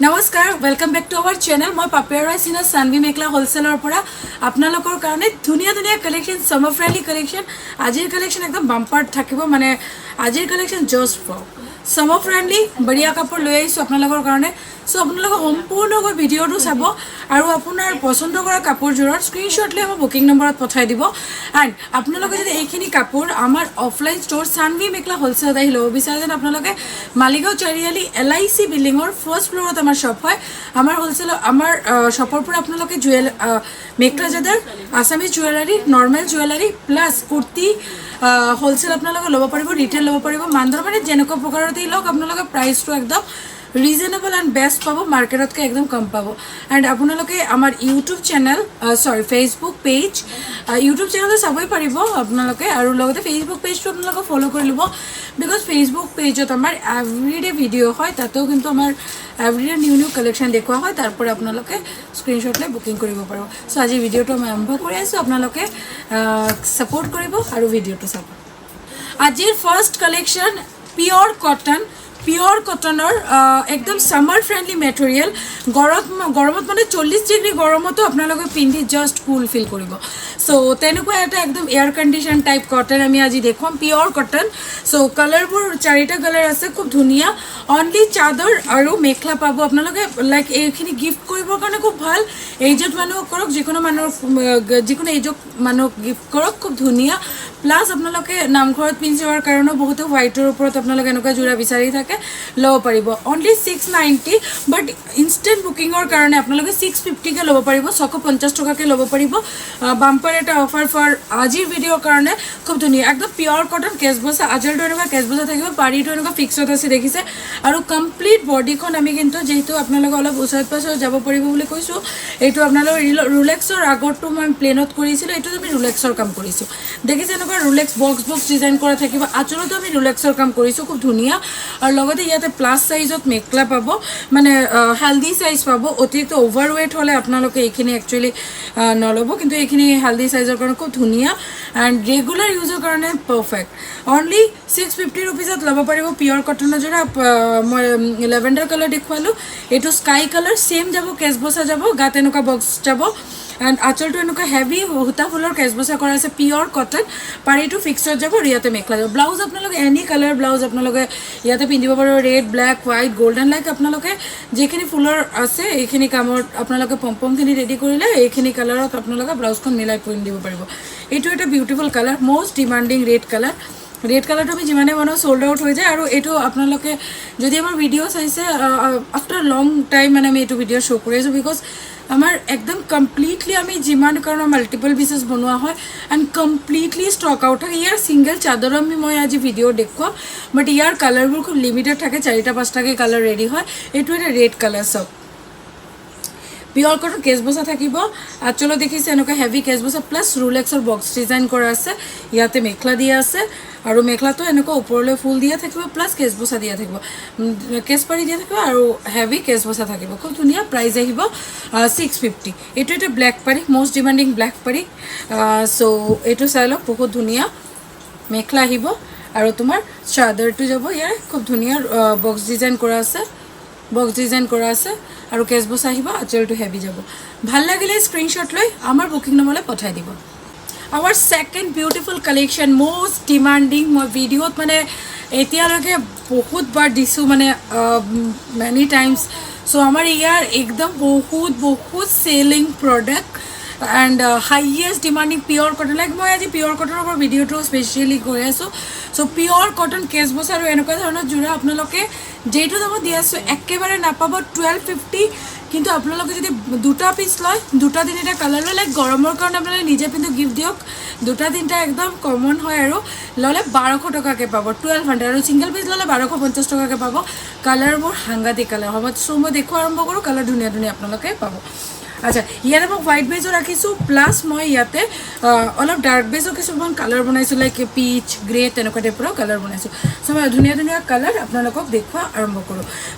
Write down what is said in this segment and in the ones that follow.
নমস্কাৰ, welcome back to our channel. মই পাপিয়া ৰয় সিনহা, চানভি মেখেলা হ'লচেলৰ পৰা আপোনালোকৰ কাৰণে ধুনীয়া ধুনীয়া কালেকশ্যন, ছামাৰ ফ্ৰেণ্ডলি কালেকশ্যন। আজিৰ কালেকশ্যন একদম বাম্পাৰ থাকিব, মানে আজিৰ collection just for summer friendly. বঢ়িয়া কাপোৰ লৈ আহিছোঁ আপোনালোকৰ কাৰণে। চ' আপোনালোকে সম্পূৰ্ণকৈ ভিডিঅ'টো চাব আৰু আপোনাৰ পচন্দ কৰা কাপোৰযোৰৰ স্ক্ৰীনশ্বট লৈ আমাৰ বুকিং নম্বৰত পঠাই দিব। এণ্ড আপোনালোকে যদি এইখিনি কাপোৰ আমাৰ অফলাইন ষ্ট'ৰ চানভি মেখেলা হ'লচেলত আহি ল'ব বিচাৰে, যেন আপোনালোকে মালিগাঁও চাৰিআলি এলআইচি বিল্ডিঙৰ ফাৰ্ষ্ট ফ্ল'ৰত আমাৰ শ্বপ হয়। আমাৰ হ'লচেলৰ আমাৰ শ্বপৰ পৰা আপোনালোকে mekhela chador, Assamese jewellery, normal jewellery plus kurti wholesale আপোনালোকে ল'ব পাৰিব, ৰিটেইল ল'ব পাৰিব। মানদৰ মানে যেনেকুৱা প্ৰকাৰতেই লওক, আপোনালোকে প্ৰাইচটো একদম ৰিজনেবল এণ্ড বেষ্ট পাব, মাৰ্কেটতকৈ একদম কম পাব। এণ্ড আপোনালোকে আমাৰ ইউটিউব চেনেল, চৰি, ফেচবুক পেজ, ইউটিউব চেনেলটো চাবই পাৰিব আপোনালোকে আৰু লগতে ফেচবুক পেজটো আপোনালোকে ফ'ল' কৰি ল'ব, because Facebook পেজত আমাৰ এভৰিডে ভিডিঅ' হয়। তাতেও কিন্তু আমাৰ এভৰিডে নিউ নিউ কালেকশ্যন দেখুওৱা হয়। তাৰ পৰা আপোনালোকে স্ক্ৰীনশ্বট লৈ বুকিং কৰিব পাৰিব। চ' আজি ভিডিঅ'টো মই আৰম্ভ কৰি আছোঁ। আপোনালোকে ছাপৰ্ট কৰিব আৰু ভিডিঅ'টো চাব। আজিৰ ফাৰ্ষ্ট কালেকশ্যন পিয়ৰ কটন, পিয়ৰ কটনৰ একদম ছামাৰ ফ্ৰেণ্ডলি মেটেৰিয়েল। গৰমত মানে 40 ডিগ্ৰী গৰমতো আপোনালোকে পিন্ধি জাষ্ট কুল ফিল কৰিব। চ' তেনেকুৱা এটা একদম এয়াৰ কণ্ডিশ্যন টাইপ কটন আমি আজি দেখুৱাম, পিয়ৰ কটন। চ' কালাৰবোৰ চাৰিটা কালাৰ আছে, খুব ধুনীয়া। অনলি চাদৰ আৰু মেখেলা পাব আপোনালোকে। লাইক এইখিনি গিফ্ট কৰিবৰ কাৰণে খুব ভাল। এইজত মানুহক কৰক, যিকোনো মানুহক, যিকোনো এইজক মানুহক গিফ্ট কৰক, খুব ধুনীয়া। প্লাছ আপোনালোকে নামঘৰত পিন্ধি যোৱাৰ কাৰণেও বহুতো হোৱাইটৰ ওপৰত আপোনালোকে এনেকুৱা যোৰা বিচাৰি থাকে, ল'ব পাৰিব। অনলি 690, বাট ইনষ্টেণ্ট বুকিঙৰ কাৰণে আপোনালোকে 650কে ল'ব পাৰিব, 650 টকাকৈ ল'ব পাৰিব। বাম্পাৰ এটা অফাৰ ফৰ আজিৰ ভিডিঅ'ৰ কাৰণে। খুব ধুনীয়া, একদম পিয়ৰ কটন, কেচবচা। আচলটো এনেকুৱা কেচবচা থাকিব, পাৰিটো এনেকুৱা ফিক্সত আছে, দেখিছে। আৰু কমপ্লিট বডিখন আমি কিন্তু, যিহেতু আপোনালোকে অলপ ওচৰত পাছত যাব পাৰিব বুলি কৈছোঁ, এইটো আপোনালোকৰ ৰোলেক্সৰ, আগৰটো মই প্লেনত কৰিছিলোঁ, এইটোত আমি ৰোলেক্সৰ কাম কৰিছোঁ। দেখিছে, এনেকুৱা ৰোলেক্স বক্স বক্স ডিজাইন কৰা থাকিব। আচলতে আমি ৰোলেক্সৰ কাম কৰিছোঁ, খুব ধুনীয়া। আৰু লগতে ইয়াতে প্লাছ চাইজত মেখেলা পাব, মানে হেল্ডি চাইজ পাব। অতিৰিক্ত অভাৰ ৱেইট হ'লে আপোনালোকে এইখিনি একচুৱেলি নল'ব, কিন্তু এইখিনি হেল্ডি চাইজৰ কাৰণে খুব ধুনীয়া এণ্ড ৰেগুলাৰ ইউজৰ কাৰণে পাৰফেক্ট। অনলি 650 ৰুপিজত ল'ব পাৰিব পিয়ৰ কটনৰ যোৰা। মই লেভেণ্ডাৰ কালাৰ দেখুৱালোঁ, এইটো স্কাই কালাৰ। ছেইম যাব, কেচবচা যাব, গাত এনেকুৱা বক্স যাব এণ্ড আঁচলটো এনেকুৱা হেভি সূতা ফুলৰ কেচবচা কৰা আছে। পিয়ৰ কটন, পাৰিটো ফিক্সত যাব আৰু ইয়াতে মেখেলা যাব। ব্লাউজ আপোনালোকে এনি কালাৰ ব্লাউজ আপোনালোকে ইয়াতে পিন্ধিব পাৰিব, red, black, white, golden, like আপোনালোকে যিখিনি ফুলৰ আছে, এইখিনি কামত আপোনালোকে পম্পমখিনি ৰেডি কৰিলে এইখিনি কালাৰত আপোনালোকে ব্লাউজখন মিলাই পিন্ধিব পাৰিব। এইটো এটা beautiful colour, most demanding red colour. Red কালাৰটো আমি যিমানে বনাওঁ, চ'ল্ড আউট হৈ যায়। আৰু এইটো আপোনালোকে যদি আমাৰ ভিডিঅ' চাইছে, আফটাৰ লং টাইম মানে আমি এইটো ভিডিঅ' শ্ব' কৰি আছোঁ, because আমাৰ একদম কমপ্লিটলি আমি যিমান কাৰণে মাল্টিপল পিচেছ বনোৱা হয় এণ্ড কমপ্লিটলি ষ্টক আউট থাকে। ইয়াৰ ছিংগল চাদৰো আমি মই আজি ভিডিঅ' দেখুৱাম, বাট ইয়াৰ কালাৰবোৰ খুব লিমিটেড থাকে, চাৰিটা পাঁচটাকৈ কালাৰ ৰেডি হয়। এইটো এটা ৰেড কালাৰ চব। পিয়ৰ কটন, কেচবচা থাকিব। আচলত দেখিছে, এনেকুৱা হেভি কেচবচা প্লাছ ৰোলেক্সৰ বক্স ডিজাইন কৰা আছে। ইয়াতে মেখেলা দিয়া আছে আৰু মেখেলাটো এনেকুৱা ওপৰলৈ ফুল দিয়া থাকিব, প্লাছ কেচবচা দিয়া থাকিব, কেচপাৰি দিয়া থাকিব আৰু হেভি কেচবচা থাকিব। খুব ধুনীয়া, প্ৰাইচ আহিব 650। এইটো এটা ব্লেক পাৰি, মষ্ট ডিমাণ্ডিং ব্লেক পাৰি। চ' এইটো চাই লওক, বহুত ধুনীয়া মেখেলা আহিব আৰু তোমাৰ চাদৰটো যাব। ইয়াৰ খুব ধুনীয়া বক্স ডিজাইন কৰা আছে, বক্স ডিজাইন কৰা আছে আৰু কেচবচা আহিব, আঁচলটো হেভি যাব। ভাল লাগিলে স্ক্ৰীনশ্বট লৈ আমাৰ বুকিং নম্বৰলৈ পঠাই দিব। Our second beautiful collection, most demanding. মই ভিডিঅ'ত মানে এতিয়ালৈকে বহুতবাৰ দিছোঁ, মানে মেনি টাইমছ। চ' আমাৰ ইয়াৰ একদম বহুত বহুত selling product and highest demanding pure cotton. Like মই আজি পিয়ৰ কটনৰ ওপৰত ভিডিঅ'টো স্পেচিয়েলি কৰি আছোঁ। চ' পিয়ৰ কটন, কেচবচা আৰু এনেকুৱা ধৰণৰ যোৰা আপোনালোকে যিটো দামত দি আছোঁ, একেবাৰে নাপাব, 1250। কিন্তু আপোনালোকে যদি দুটা পিচ লয়, দুটা তিনিটা কালাৰ লয়, লাইক গৰমৰ কাৰণে আপোনালোকে নিজে পিন্ধি গিফ্ট দিয়ক, দুটা তিনিটা একদম কমন হয় আৰু ল'লে 1200 টকাকৈ পাব, 1200। আৰু ছিংগল পিচ ল'লে 1250 টকাকৈ পাব। কালাৰবোৰ সাংঘাতিক কালাৰ হ'ব। চ' মই দেখুওৱা আৰম্ভ কৰোঁ, কালাৰ ধুনীয়া ধুনীয়া আপোনালোকে পাব। আচ্ছা, ইয়াতে মই হোৱাইট বেজো ৰাখিছোঁ, প্লাছ মই ইয়াতে অলপ ডাৰ্ক বেজো কিছুমান কালাৰ বনাইছোঁ, লাইক পিচ, গ্ৰে, তেনেকুৱা টাইপৰো কালাৰ বনাইছোঁ। চ' মই ধুনীয়া ধুনীয়া কালাৰ আপোনালোকক দেখুওৱা আৰম্ভ কৰোঁ।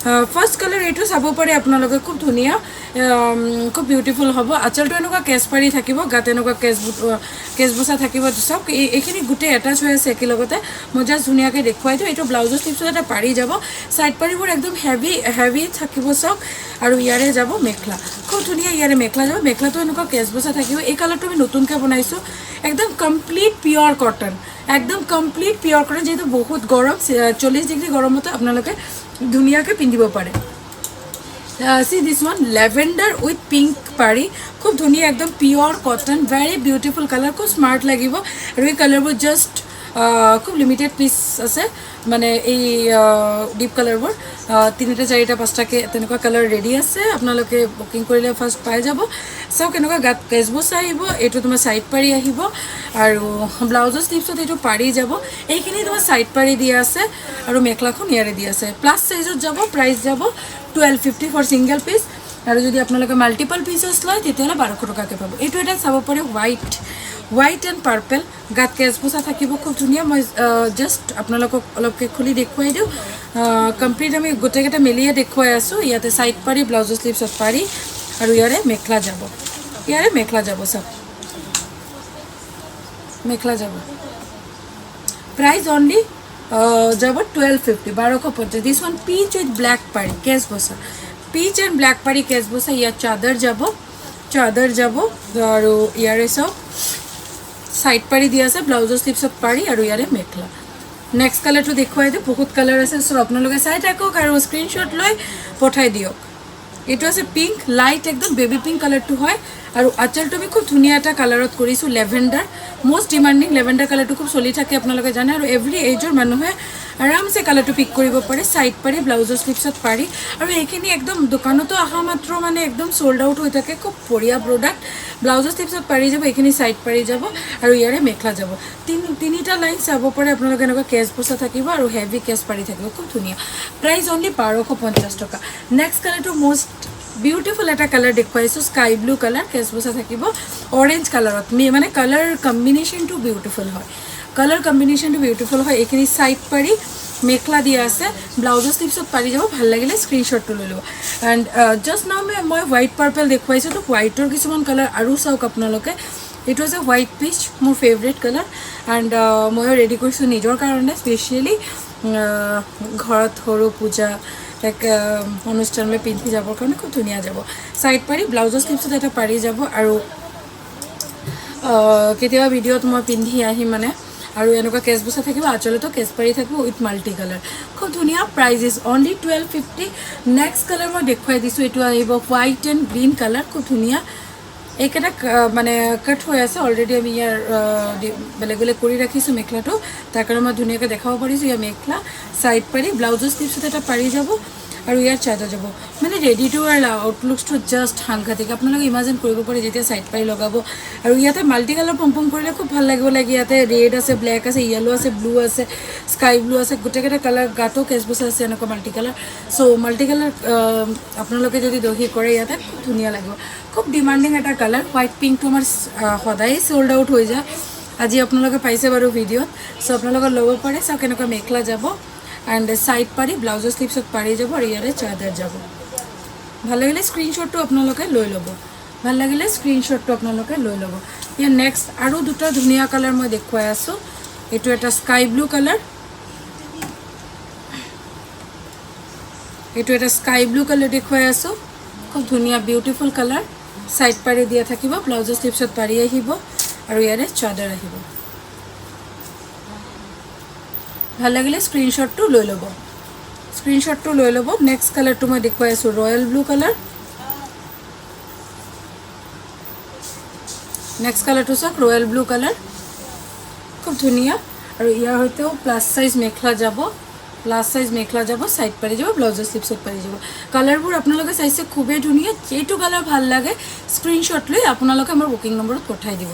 ফাৰ্ষ্ট কালাৰ এইটো চাব পাৰে আপোনালোকে, খুব ধুনীয়া, খুব বিউটিফুল হ'ব। আচলটো এনেকুৱা কেচ পাৰি থাকিব, গাত এনেকুৱা কেচ বচা থাকিব। চাওক, এইখিনি গোটেই এটাচ হৈ আছে একেলগতে। মই জাষ্ট ধুনীয়াকৈ দেখুৱাই দিওঁ। এইটো ব্লাউজৰ শ্লিভছত এটা পাৰি যাব। ছাইড পাৰিবোৰ একদম হেভি হেভি থাকিব, চাওক। আৰু ইয়াৰে যাব মেখেলা, খুব ধুনীয়া ইয়াৰে মেখেলা যাব। মেখেলাটো এনেকুৱা কেচ বচা থাকিব। এই কালাৰটো আমি নতুনকৈ বনাইছোঁ, একদম কমপ্লিট পিয়ৰ কটন, একদম কমপ্লিট পিয়ৰ কটন। যিহেতু বহুত গৰম, 40 ডিগ্ৰী গৰমতো আপোনালোকে ধুনীয়াকৈ পিন্ধিব পাৰে। See this one, lavender with pink পাৰি, খুব ধুনীয়া, একদম pure cotton, very beautiful colour, খুব স্মাৰ্ট লাগিব। আৰু এই কালাৰবোৰ জাষ্ট খুব লিমিটেড পিচ আছে, মানে এই ডিপ কালাৰবোৰ তিনিটা, চাৰিটা, পাঁচটাকৈ তেনেকুৱা কালাৰ ৰেডি আছে। আপোনালোকে বুকিং কৰিলে ফাৰ্ষ্ট পাই যাব। চাওক, এনেকুৱা গাত কেচবচা আহিব। এইটো তোমাৰ ছাইড পাৰি আহিব আৰু ব্লাউজৰ শ্লিভছত এইটো পাৰি যাব। এইখিনি তোমাৰ ছাইড পাৰি দিয়া আছে আৰু মেখেলাখন ইয়াৰে দিয়া আছে। প্লাছ চাইজত যাব, প্ৰাইচ যাব 1250 ফৰ ছিংগল পিচ আৰু যদি আপোনালোকে মাল্টিপল পিচেছ লয়, তেতিয়াহ'লে 1200 টকাকৈ পাব। এইটো এটা চাব পাৰে, হোৱাইট এণ্ড পাৰ্পল, গাত কেচ বচা থাকিব, খুব ধুনীয়া। মই জাষ্ট আপোনালোকক অলপকৈ খুলি দেখুৱাই দিওঁ। কমপ্লিট আমি গোটেইকেইটা মেলিয়ে দেখুৱাই আছোঁ। ইয়াতে ছাইড পাৰি, ব্লাউজৰ শ্লিভছত পাৰি আৰু ইয়াৰে মেখেলা যাব, ইয়াৰে মেখেলা যাব। চাওক, মেখেলা যাব। প্ৰাইচ অনলি যাব 1250, 1250। This one peach with black পাৰি, কেচ বচা, পিচ এণ্ড ব্লেক পাৰি, কেচ বচা। ইয়াত চাদৰ যাব, চাদৰ যাব আৰু ইয়াৰে চব ছাইড পাৰি দিয়া আছে, ব্লাউজৰ শ্লিভছত পাৰি আৰু ইয়াৰে মেখেলা। নেক্সট কালাৰটো দেখুৱাই দিওঁ। বহুত কালাৰ আছে, চ' আপোনালোকে চাই থাকক আৰু স্ক্ৰীনশ্বট লৈ পঠাই দিয়ক। এইটো আছে পিংক, লাইট একদম বেবী পিংক কালাৰটো হয় আৰু আচলটো আমি খুব ধুনীয়া এটা কালাৰত কৰিছোঁ, লেভেণ্ডাৰ। মষ্ট ডিমাণ্ডিং লেভেণ্ডাৰ কালাৰটো খুব চলি থাকে, আপোনালোকে জানে, আৰু এভৰি এজৰ মানুহে আৰামছে কালাৰটো পিক কৰিব পাৰে। ছাইড পাৰি, ব্লাউজৰ শ্লিভছত পাৰি আৰু এইখিনি একদম দোকানতো অহা মাত্ৰ মানে একদম চ'ল্ড আউট হৈ থাকে। খুব বঢ়িয়া প্ৰডাক্ট। ব্লাউজৰ শ্লিভছত পাৰি যাব, এইখিনি ছাইড পাৰি যাব আৰু ইয়াৰে মেখেলা যাব। তিনিটা লাইন চাব পাৰে আপোনালোকে, এনেকুৱা কেচ বচা থাকিব আৰু হেভি কেচ পাৰি থাকিব, খুব ধুনীয়া। প্ৰাইচ অনলি 1250 টকা। নেক্সট কালাৰটো মষ্ট বিউটিফুল এটা কালাৰ দেখুৱাইছোঁ, স্কাই ব্লু কালাৰ, কেচ বচা থাকিব অৰেঞ্জ কালাৰত। মানে কালাৰ কম্বিনেশ্যনটো বিউটিফুল হয়, কালাৰ কম্বিনেশ্যনটো বিউটিফুল হয়। এইখিনি ছাইড পাৰি, মেখেলা দিয়া আছে, ব্লাউজৰ শ্লিভছত পাৰি যাব। ভাল লাগিলে স্ক্ৰীনশ্বটটো লৈ ল'ব। এণ্ড জাষ্ট নাও মই হোৱাইট পাৰ্পল দেখুৱাইছোঁ, তো হোৱাইটৰ কিছুমান কালাৰ আৰু চাওক আপোনালোকে। এইটো হৈছে হোৱাইট পিচ, মোৰ ফেভৰেট কালাৰ এণ্ড ময়ো ৰেডি কৰিছোঁ নিজৰ কাৰণে স্পেচিয়েলি, ঘৰত সৰু পূজা, লাইক অনুষ্ঠানলৈ পিন্ধি যাবৰ কাৰণে খুব ধুনীয়া যাব। ছাইড পাৰি, ব্লাউজৰ শ্লিভছত এটা পাৰি যাব আৰু কেতিয়াবা ভিডিঅ'ত মই পিন্ধি আহিম মানে। আৰু এনেকুৱা কেচ বচা থাকিব, আচলতে কেচ পাৰি থাকিব উইথ মাল্টি কালাৰ, খুব ধুনীয়া। Price is only 1250। Next colour মই দেখুৱাই দিছোঁ, এইটো আহিব হোৱাইট এণ্ড গ্ৰীণ কালাৰ, খুব ধুনীয়া। এইকেইটা মানে কাট হৈ আছে অলৰেডি। আমি ইয়াৰ বেলেগ বেলেগ কৰি ৰাখিছোঁ মেখেলাটো, তাৰ কাৰণে মই ধুনীয়াকৈ দেখাব পাৰিছোঁ। ইয়াৰ মেখেলা ছাইড পাৰি, ব্লাউজৰ শ্লিভছত এটা পাৰি যাব আৰু ইয়াৰ চাদৰ যাব। মানে ৰেডি টু ৱেৰ আউটলুকছটো জাষ্ট সাংঘাতিক। আপোনালোকে ইমাজিন কৰিব পাৰে যেতিয়া ছাইড পাৰি লগাব আৰু ইয়াতে মাল্টি কালাৰ পম্পম কৰিলে খুব ভাল লাগিব। লাগে ইয়াতে ৰেড আছে, ব্লেক আছে, য়েল্ল' আছে, ব্লু আছে, স্কাই ব্লু আছে, গোটেইকেইটা কালাৰ। গাতো কেচবচা আছে এনেকুৱা মাল্টি কালাৰ। চ' মাল্টি কালাৰ আপোনালোকে যদি দহি কৰে ইয়াতে, খুব ধুনীয়া লাগিব। খুব ডিমাণ্ডিং এটা কালাৰ হোৱাইট পিংকটো আমাৰ সদায়েই চ'ল্ড আউট হৈ যায়। আজি আপোনালোকে পাইছে বাৰু ভিডিঅ'ত, চ' আপোনালোকে ল'ব পাৰে। চাওক, কেনেকুৱা মেখেলা যাব এণ্ড ছাইড পাৰি, ব্লাউজৰ শ্লিভছত পাৰি যাব আৰু ইয়াৰে চাদৰ যাব। ভাল লাগিলে স্ক্ৰীনশ্বটটো আপোনালোকে লৈ ল'ব, ভাল লাগিলে স্ক্ৰীনশ্বটটো আপোনালোকে লৈ ল'ব। ইয়াৰ নেক্সট আৰু দুটা ধুনীয়া কালাৰ মই দেখুৱাই আছোঁ। এইটো এটা স্কাই ব্লু কালাৰ, এইটো এটা স্কাই ব্লু কালাৰ দেখুৱাই আছোঁ, খুব ধুনীয়া বিউটিফুল কালাৰ। ছাইড পাৰি দিয়া থাকিব, ব্লাউজৰ শ্লিভছত পাৰি আহিব আৰু ইয়াৰে চাদৰ আহিব। ভাল লাগিলে স্ক্ৰীনশ্বটটো লৈ ল'ব, স্ক্ৰীনশ্বটটো লৈ ল'ব। নেক্সট কালাৰটো মই দেখুৱাই আছোঁ, ৰয়েল ব্লু কালাৰ। নেক্সট কালাৰটো চাওক, ৰয়েল ব্লু কালাৰ, খুব ধুনীয়া। আৰু ইয়াৰ সৈতেও প্লাছ চাইজ মেখেলা যাব, প্লাছ চাইজ মেখেলা যাব, ছাইড পাৰি যাব, ব্লাউজৰ শ্লিভছত পাৰি যাব। কালাৰবোৰ আপোনালোকে চাইছে, খুবেই ধুনীয়া। যিটো কালাৰ ভাল লাগে স্ক্ৰীনশ্বট লৈ আপোনালোকে আমাৰ বুকিং নম্বৰত পঠাই দিব।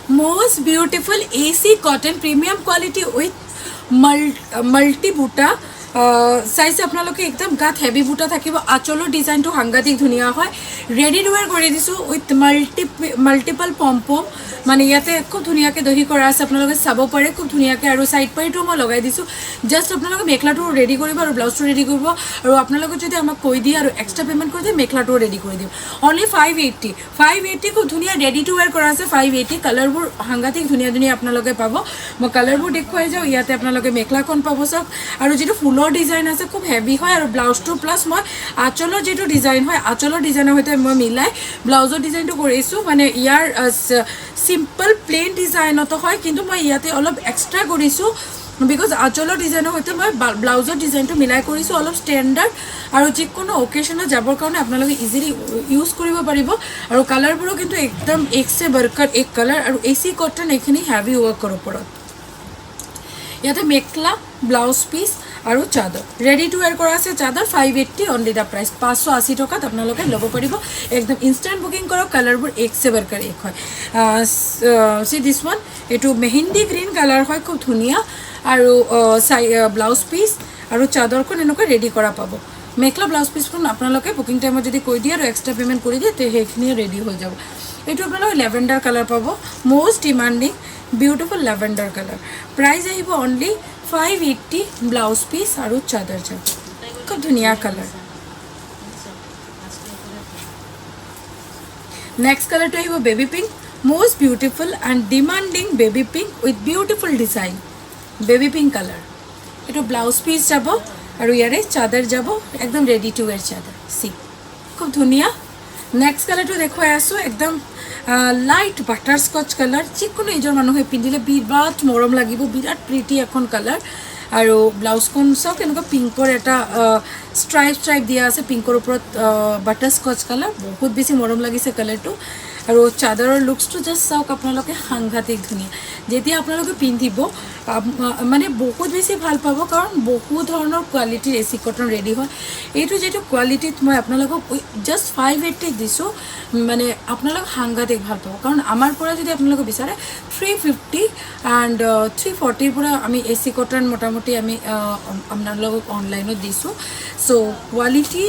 Most beautiful AC cotton, premium quality with multi বুটা। চাইছে আপোনালোকে, একদম গাত হেভি বুটা থাকিব। আঁচলৰ ডিজাইনটো সাংঘাতিক ধুনীয়া হয়। ৰেডি টু ৱেৰ কৰি দিছোঁ উইথ মাল্টিপল পম্পম। মানে ইয়াতে খুব ধুনীয়াকৈ দহি কৰা আছে, আপোনালোকে চাব পাৰে খুব ধুনীয়াকৈ। আৰু ছাইড পাৰিটো মই লগাই দিছোঁ। জাষ্ট আপোনালোকে মেখেলাটো ৰেডি কৰিব আৰু ব্লাউজটো ৰেডি কৰিব আৰু আপোনালোকে যদি আমাক কৈ দিয়ে আৰু এক্সট্ৰা পে'মেণ্ট কৰি দিয়ে, মেখেলাটোও ৰেডি কৰি দিম। অনলি 580, 580। খুব ধুনীয়া ৰেডি টু ৱেৰ কৰা আছে, 580। কালাৰবোৰ সাংঘাতিক ধুনীয়া ধুনীয়া আপোনালোকে পাব। মই কালাৰবোৰ দেখুৱাই যাওঁ। ইয়াতে আপোনালোকে মেখেলাখন পাব, চাওক। আৰু যিটো ফুলৰ ডিজাইন আছে, খুব হেভি হয়। আৰু ব্লাউজটো প্লাছ মই আঁচলৰ যিটো ডিজাইন হয়, আঁচলৰ ডিজাইনৰ সৈতে মই মিলাই ব্লাউজৰ ডিজাইনটো কৰিছোঁ। মানে ইয়াৰ চিম্পল প্লেইন ডিজাইনতো হয়, কিন্তু মই ইয়াতে অলপ এক্সট্ৰা কৰিছোঁ, because আঁচলৰ ডিজাইনৰ সৈতে মই ব্লাউজৰ ডিজাইনটো মিলাই কৰিছোঁ। অলপ ষ্টেণ্ডাৰ্ড আৰু যিকোনো অকেশ্যনত যাবৰ কাৰণে আপোনালোকে ইজিলি ইউজ কৰিব পাৰিব। আৰু কালাৰবোৰো কিন্তু একদম एक से बढ़कर एक কালাৰ। আৰু এ চি কটন এইখিনি হেভি ৱৰ্কৰ ওপৰত। ইয়াতে মেখেলা, ব্লাউজ পিচ আৰু চাদৰ ৰেডি টু ৱেৰ কৰা আছে। চাদৰ 580 অনলি the price. 580 টকাত আপোনালোকে ল'ব পাৰিব। একদম ইনষ্টেণ্ট বুকিং কৰক। কালাৰবোৰ एक से बढ़कर एक হয়। চি দিছ ওৱান, এইটো মেহেন্দি গ্ৰীণ কালাৰ হয়, খুব ধুনীয়া। আৰু চাই ব্লাউজ পিচ আৰু চাদৰখন এনেকুৱা ৰেডি কৰা পাব। মেখেলা, ব্লাউজ পিচখন আপোনালোকে বুকিং টাইমত যদি কৈ দিয়ে আৰু এক্সট্ৰা পে'মেণ্ট কৰি দিয়ে, তে সেইখিনিয়ে ৰেডি হৈ যাব। এইটো আপোনালোকে লেভেণ্ডাৰ কালাৰ পাব, most demanding, beautiful lavender colour. Price আহিব অনলি 580। ব্লাউজ পিচ আৰু চাদৰ যাব। খুব ধুনীয়া কালাৰ। নেক্সট কালাৰটো আহিব baby pink, most beautiful and demanding baby pink with beautiful design, baby pink colour. এইটো ব্লাউজ পিচ যাব আৰু ইয়াৰে চাদৰ যাব, একদম ৰেডি টু ৱেৰ চাদৰ। চি, খুব ধুনীয়া। নেক্সট কালাৰটো দেখুৱাই আছোঁ, একদম লাইট বাটাৰ স্কচ কালাৰ। যিকোনো এজৰ মানুহে পিন্ধিলে বিৰাট মৰম লাগিব, বিৰাট প্ৰিটি এখন কালাৰ। আৰু ব্লাউজখন চাওক, এনেকুৱা পিংকৰ এটা ষ্ট্ৰাইপ ষ্ট্ৰাইপ দিয়া আছে পিংকৰ ওপৰত, বাটাৰ স্কচ কালাৰ। বহুত বেছি মৰম লাগিছে কালাৰটো। আৰু চাদৰৰ লুকছটো জাষ্ট চাওক আপোনালোকে, সাংঘাতিক ধুনীয়া। যেতিয়া আপোনালোকে পিন্ধিব, মানে বহুত বেছি ভাল পাব, কাৰণ বহুত ধৰণৰ কোৱালিটিৰ এ চি কটন ৰেডি হয়। এইটো যিটো কোৱালিটিত মই আপোনালোকক জাষ্ট 580ত দিছোঁ, মানে আপোনালোক সাংঘাতিক ভাল পাব। কাৰণ আমাৰ পৰা যদি আপোনালোকে বিচাৰে, 350 এণ্ড 340ৰ পৰা আমি এ চি কটন মোটামুটি আমি আপোনালোকক অনলাইনত দিছোঁ। চ' কোৱালিটি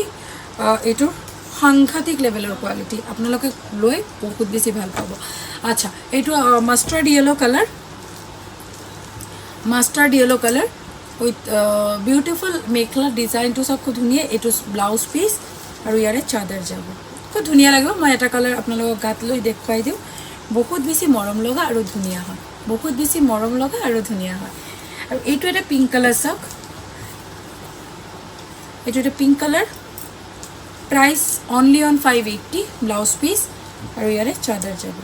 এইটোৰ সাংঘাতিক লেভেলৰ কোৱালিটি, আপোনালোকে লৈ বহুত বেছি ভাল পাব। আচ্ছা, এইটো mustard yellow colour, mustard yellow colour with beautiful মেখেলা। ডিজাইনটো চব খুব ধুনীয়া। এইটো ব্লাউজ পিচ আৰু ইয়াৰে চাদৰ যাব। খুব ধুনীয়া লাগিব। মই এটা কালাৰ আপোনালোকক গাত লৈ দেখুৱাই দিওঁ। বহুত বেছি মৰম লগা আৰু ধুনীয়া হয়, বহুত বেছি মৰম লগা আৰু ধুনীয়া হয়। আৰু এইটো এটা পিংক কালাৰ চাওক, এইটো এটা pink colour. Price only on 580। Blouse piece আৰু ইয়াৰে চাদৰ যাব।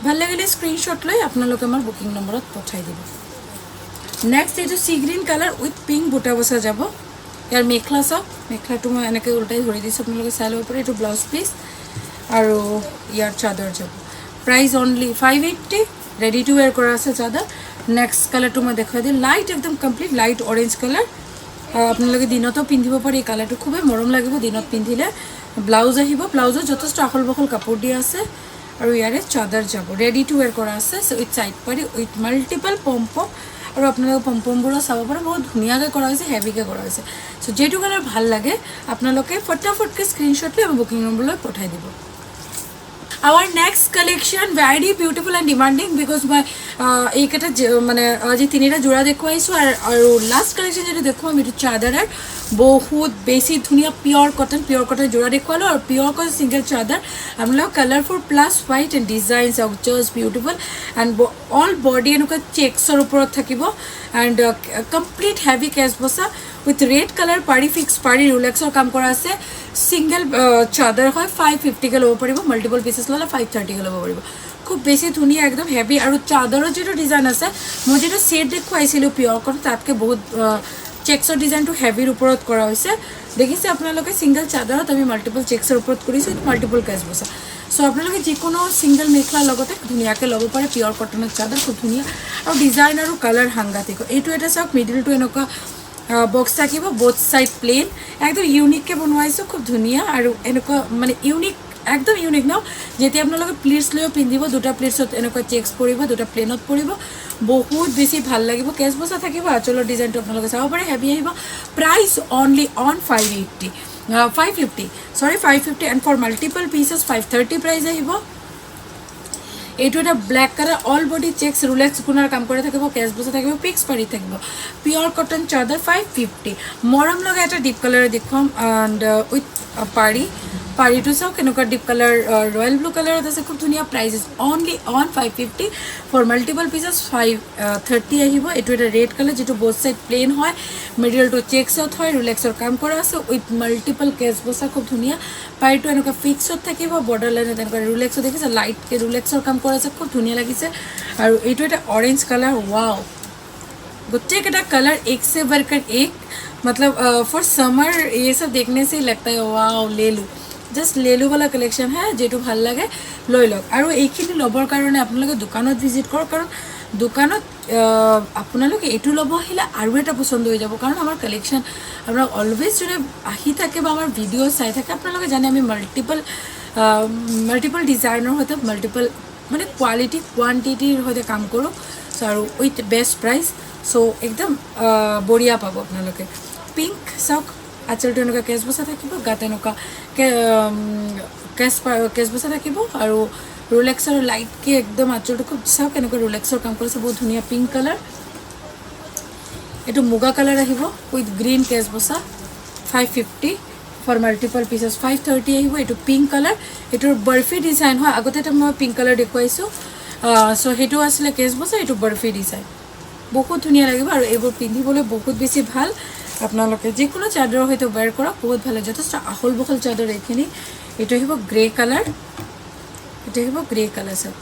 ভাল লাগিলে স্ক্ৰীনশ্বট লৈ আপোনালোকে আমাৰ বুকিং নম্বৰত পঠাই দিব। নেক্সট এইটো sea green colour with pink বুটা বচা যাব। ইয়াৰ মেখেলা চাওক, মেখেলাটো মই এনেকৈ উল্টাই ধৰি দিছোঁ, আপোনালোকে চাই ল'ব পাৰে। এইটো ব্লাউজ পিচ আৰু ইয়াৰ চাদৰ যাব। Price only 580। Ready to wear কৰা আছে চাদৰ। নেক্সট কালাৰটো মই দেখুৱাই দিম, লাইট, একদম কমপ্লিট লাইট অৰেঞ্জ কালাৰ। আপোনালোকে দিনতো পিন্ধিব পাৰে। এই কালাৰটো খুবেই মৰম লাগিব দিনত পিন্ধিলে। ব্লাউজ আহিব, ব্লাউজত যথেষ্ট আখল বখল কাপোৰ দিয়া আছে আৰু ইয়াৰে চাদৰ যাব। ৰেডি টু ৱেৰ কৰা আছে উইথ চাইড পাৰি, উইথ মাল্টিপল পম্পম। আৰু আপোনালোকে পম্পমবোৰো চাব পাৰে, বহুত ধুনীয়াকৈ কৰা হৈছে, হেভিকৈ কৰা হৈছে। চ' যিটো কালাৰ ভাল লাগে, আপোনালোকে ফটাফটকৈ স্ক্ৰীনশ্বট লৈ আমাৰ বুকিং নম্বৰলৈ পঠাই দিব। Our next collection, very beautiful and demanding, because মই এইকেইটা মানে আজি তিনিটা যোৰা দেখুৱাইছোঁ আৰু লাষ্ট কালেকশ্যন যিটো দেখুৱাম, এইটো চাদৰৰ বহুত বেছি ধুনীয়া পিয়ৰ কটন, পিয়ৰ কটন যোৰা দেখুৱালোঁ আৰু পিয়ৰ কটন ছিংগল চাদৰ আপোনালোক। Colourful plus white and design চাওক, just beautiful. And all body এনেকুৱা চেক্সৰ ওপৰত থাকিব এণ্ড কমপ্লিট হেভি কেচ বচা উইথ ৰেড কালাৰ পাৰি, ফিক্স পাৰি, ৰোলেক্সৰ কাম কৰা আছে। ছিংগল চাদৰ হয়, 550কৈ ল'ব পাৰিব। মাল্টিপল পিচেছ ল'লে 530কৈ ল'ব পাৰিব। খুব বেছি ধুনীয়া, একদম হেভি। আৰু চাদৰৰ যিটো ডিজাইন আছে, মই যিটো ছেট দেখুৱাইছিলোঁ পিয়ৰ কটন, তাতকৈ বহুত চেক্সৰ ডিজাইনটো হেভিৰ ওপৰত কৰা হৈছে। দেখিছে আপোনালোকে, ছিংগল চাদৰত আমি মাল্টিপল চেক্সৰ ওপৰত কৰিছোঁ, মাল্টিপল কেচ বচা। চ' আপোনালোকে যিকোনো ছিংগল মেখেলাৰ লগতে ধুনীয়াকৈ ল'ব পাৰে। পিয়ৰ কটনৰ চাদৰ, খুব ধুনীয়া আৰু ডিজাইন আৰু কালাৰ সাংঘাতিক। এইটো এটা চাওক, মিডিলটো এনেকুৱা বক্স থাকিব, বোথ চাইড প্লেইন। একদম ইউনিককৈ বনোৱাইছোঁ, খুব ধুনীয়া আৰু এনেকুৱা মানে ইউনিক। একদম ইউনিক ন? যেতিয়া আপোনালোকে প্লিটছ লৈও পিন্ধিব, দুটা প্লিটছত এনেকুৱা চেক্স পৰিব, দুটা প্লেনত পৰিব, বহুত বেছি ভাল লাগিব। কেচ বচা থাকিব। আঁচলৰ ডিজাইনটো আপোনালোকে চাব পাৰে, হেভি আহিব। Price only on 580, 550, sorry, 550, and for multiple pieces 530 price আহিব। এইটো এটা black colour, all body checks, Rolex গুণাৰ কাম কৰি থাকিব, কেচ বচা থাকিব, ফিক্স পাৰি থাকিব। পিয়ৰ কটন চাদৰ, 550। মৰম লগা এটা ডিপ কালাৰ দেখুৱাম এণ্ড উইথ পাৰি। পাৰিটো চাওক কেনেকুৱা ডিপ কালাৰ, ৰয়েল ব্লু কালাৰত আছে, খুব ধুনীয়া। Price is only on 550, for multiple pieces 530 আহিব। এইটো এটা ৰেড কালাৰ, যিটো ব'থ চাইড প্লেইন হয়, মেটেৰিয়েলটো চেক্সত হয়, ৰোলেক্সৰ কাম কৰা আছে উইথ মাল্টিপল কেচ বচা, খুব ধুনীয়া। পাৰিটো এনেকুৱা ফিক্সত থাকিব, বৰ্ডাৰ লাইনত এনেকুৱা ৰোলেক্সত দেখিছে, লাইটকৈ ৰোলেক্সৰ কাম কৰা আছে, খুব ধুনীয়া লাগিছে। আৰু এইটো এটা অৰেঞ্জ কালাৰ, ৱাও! গোটেইকেইটা कलर एक से बढ़कर एक। मतलब फॉर समर ये सब देखने से ही लगता है, वाओ, ले लूँ, জাষ্ট ले लूँ वाला কালেকশ্যন হে। যিটো ভাল লাগে লৈ লওক। আৰু এইখিনি ল'বৰ কাৰণে আপোনালোকে দোকানত ভিজিট কৰক, কাৰণ দোকানত আপোনালোকে এইটো ল'ব আহিলে আৰু এটা পচন্দ হৈ যাব, কাৰণ আমাৰ কালেকশ্যন আপোনাক অলৱেজ যোনে আহি থাকে বা আমাৰ ভিডিঅ' চাই থাকে, আপোনালোকে জানে আমি মাল্টিপল ডিজাইনৰ সৈতে, মাল্টিপল মানে কোৱালিটি কোৱান্টিটিৰ সৈতে কাম কৰোঁ। চ' আৰু উইথ বেষ্ট প্ৰাইচ, চ' একদম বঢ়িয়া পাব আপোনালোকে। পিংক চাওক, আঁচলটো এনেকুৱা কেচ বচা থাকিব, গাত এনেকুৱা কেচ বচা থাকিব আৰু ৰোলেক্সৰ লাইটকৈ একদম আঁচলটো খুব, চাওক এনেকুৱা ৰোলেক্সৰ কাম কৰিছে, বহুত ধুনীয়া পিংক কালাৰ। এইটো মুগা কালাৰ আহিব উইথ গ্ৰীণ কেচ বচা, 550, for multiple pieces 530 আহিব। এইটো পিংক কালাৰ, এইটোৰ বৰফি ডিজাইন হয়। আগতে এটা মই পিংক কালাৰ দেখুৱাইছোঁ, চ' সেইটো আছিলে কেচ বচা, এইটো বৰফি ডিজাইন, বহুত ধুনীয়া লাগিব। আৰু এইবোৰ পিন্ধিবলৈ বহুত বেছি ভাল। আপোনালোকে যিকোনো চাদৰৰ সৈতে ৱেৰ কৰক, বহুত ভাল লাগে। যথেষ্ট আহল বহল চাদৰ এইখিনি। এইটো আহিব গ্ৰে কালাৰ, এইটো আহিব গ্ৰে কালাৰ, চাওক,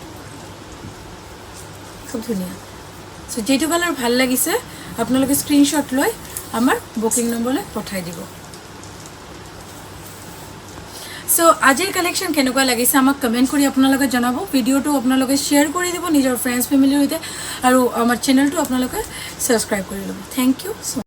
খুব ধুনীয়া। চ' যিটো কালাৰ ভাল লাগিছে, আপোনালোকে স্ক্ৰীনশ্বট লৈ আমাৰ বুকিং নম্বৰলৈ পঠাই দিব। চ' আজিৰ কালেকশ্যন কেনেকুৱা লাগিছে, আমাক কমেণ্ট কৰি আপোনালোকে জনাব। ভিডিঅ'টো আপোনালোকে শ্বেয়াৰ কৰি দিব নিজৰ ফ্ৰেণ্ডছ ফেমিলিৰ সৈতে আৰু আমাৰ চেনেলটো আপোনালোকে ছাবস্ক্ৰাইব কৰি ল'ব। Thank you.